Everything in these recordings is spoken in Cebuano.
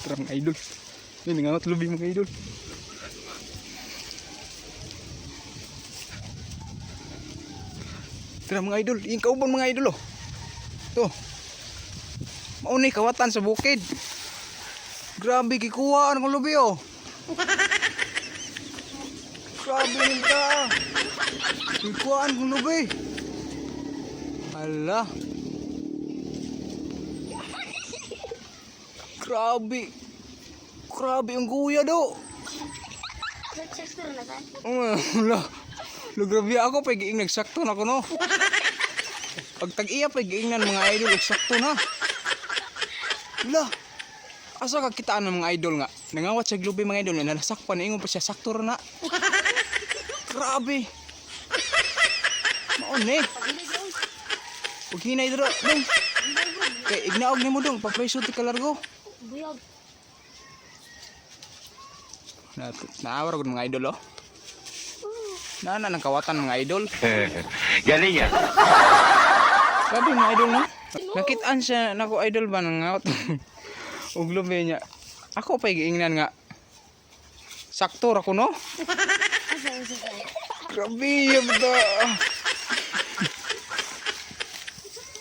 Tara, mga idol. Yun, nangawat lubi, mga idol. Tara, mga idol, yung kauban, mga idol, oh. To. Maunay kawatan sa bukid. Grabe gikuha ang lubi, oh. Grabe ni ka. Gikuha ang lubi. Ala. Grabe. Grabe ang guya do. Nagsakto na ka? Oh, ala. Lo, grabe ako pag giing nagsakto na ko, no. Pag tag-iya pag giingnan, mga idol, nagsakto na. Ala. Asa ka kitaan ng mga idol nga? Nangawat sa glubi, mga idol, nalasakpan na ingon pa siya sakto ra na. Grabe. Maon eh. Pag hinay dro, dong. Kay ignaog nimo, dong, papreso ti kalargo. Buyog. Na naawar gud, mga idol, oh. Nana ng kawatan, mga idol. Galing ah. Grabe, mga idol, no. Nakitaan siya nako, idol ba, nangawat og lubi niya. Ako pa giingnan nga. Sakto ra ko, no. Asa, asa, asa. Grabe ba.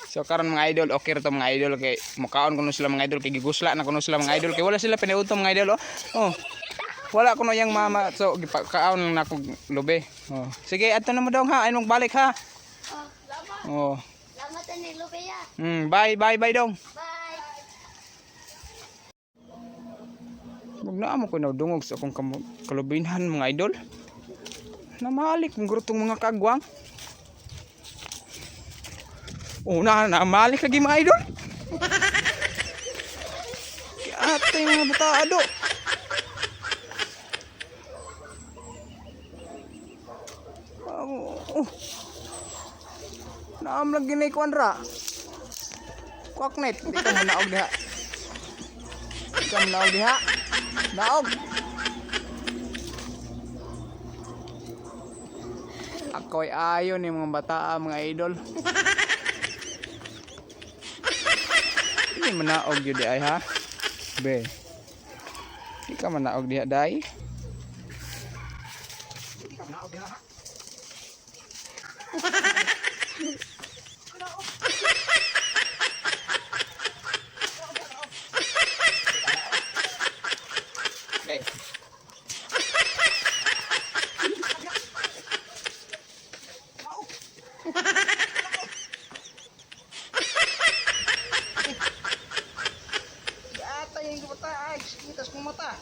So karon, mga idol, okay ra to, mga idol, kay mukaon kuno sila, mga idol, kay gigusla na kuno sila, mga idol, kay wala sila piniuto, mga idol, oh. Oh. Wala kuno yang mama, so gipakaon lang nako lubi. Oh. Sige, adto na mo dong ha, ay mong balik ha. Oh, salamat. Oh. Salamat ni Lupeya. Bye bye bye dong. Bye. Wag na mo ko dungog sa akong kalubinhan, mga idol. Namalik mong grutong mga kagwang. Oh, na namalik lagi, mga idol. Ate mga bata ado. Oh, oh. Naam lang ginay kuan ra. Kwaknet, di ka manaog diha. Di ka manaog diha. Naog. Ako'y ayon ni mga bata, mga idol. Hindi manaog yun di ay ha. Be. Di ka manaog diha day. Di ka manaog diha. Okay. Ata yung mata ay, kitas kong mata.